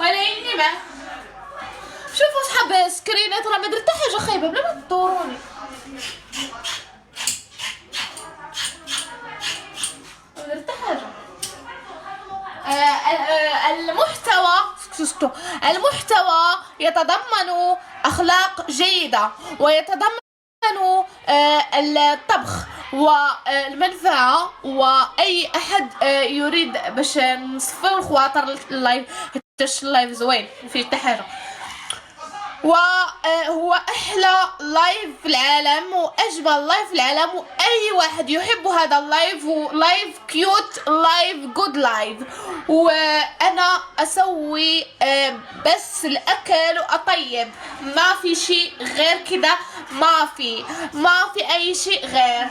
ولا معاه. شوفوا صحاب سكرينات راه ما درت حتى حاجة خايبة، بلا ما تدوروني. ما درت حتى حاجة. المحتوى، سكتو، المحتوى يتضمن اخلاق جيدة ويتضمن الطبخ والمنفعه، واي احد يريد باش نصفيو الخواطر ال live، حتى ال live زوين ما فيه حتى حاجة، وهو احلى live في العالم واجمل live في العالم، واي واحد يحب هذا ال live، live cute، live good live. وانا اسوي بس الاكل واطيب، ما في شيء غير كذا، ما في اي شيء غير.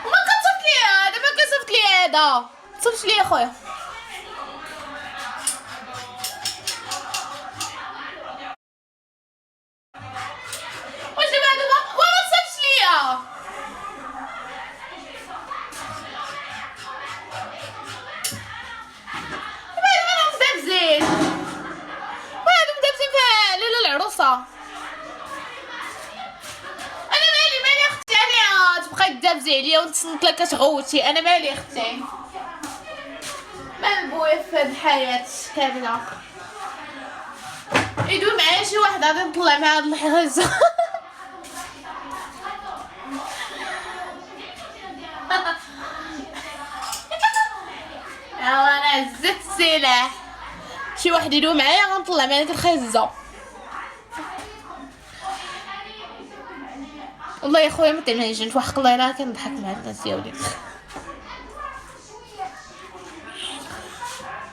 وما كتصيفط لي هذا، ما كتصيفط لي هذا، تصيفط لي خويا. واش دابا هادو وما تصيفطش ليا؟ دابا هادو راهم مدابزين، وهادو مدابزين في ليلة العروسة. انا مالي مالي اختي، انا تبقاي تدابزي عليا وتصنت لك كتغوتي، انا مالي اختي، مال بويا في هاد الحياة كاملة. يدوي معايا شي واحد غادي نطلع مع هاد الحغزة. يلا انا هزت السلاح، شي واحد يدوي معايا غنطلع مع ديك الخزة. والله يا خويا ما تعملش وحق الله الا كنضحك مع الناس ديالي.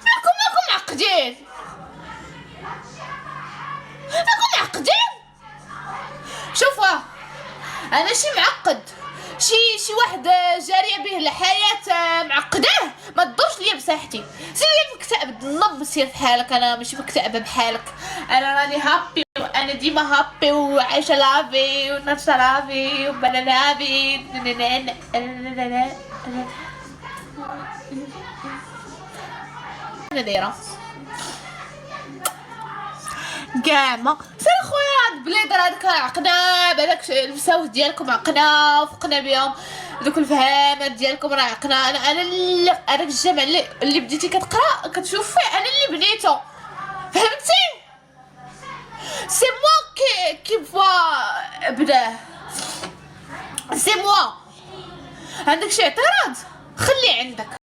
مالكم مالكم معقدين، مالكم معقدين. شوفوا انا شي معقد، شي واحد جارية به الحياة معقداه، ما تدورش ليا بساحتي. سير مكتئب النب، سير في حالك، انا ماشي مكتئبه بحالك، انا راني happy، وانا ديما happy وعايشة la vie ونفس la vie وبلا la vie. انا دايرة كاع ما سير خويا. هاد بليدر هذاك عقنا بهذاك المساوس ديالكم، عقنا وفقنا بهم دوك الفهامات ديالكم، راه عقنا. انا اللي هذاك الجامع اللي بديتي كتقرا كتشوف فيه انا اللي بنيتو، فهمتي؟ c'est moi qui vois بداه، c'est moi. عندك شي اعتراض خلي عندك.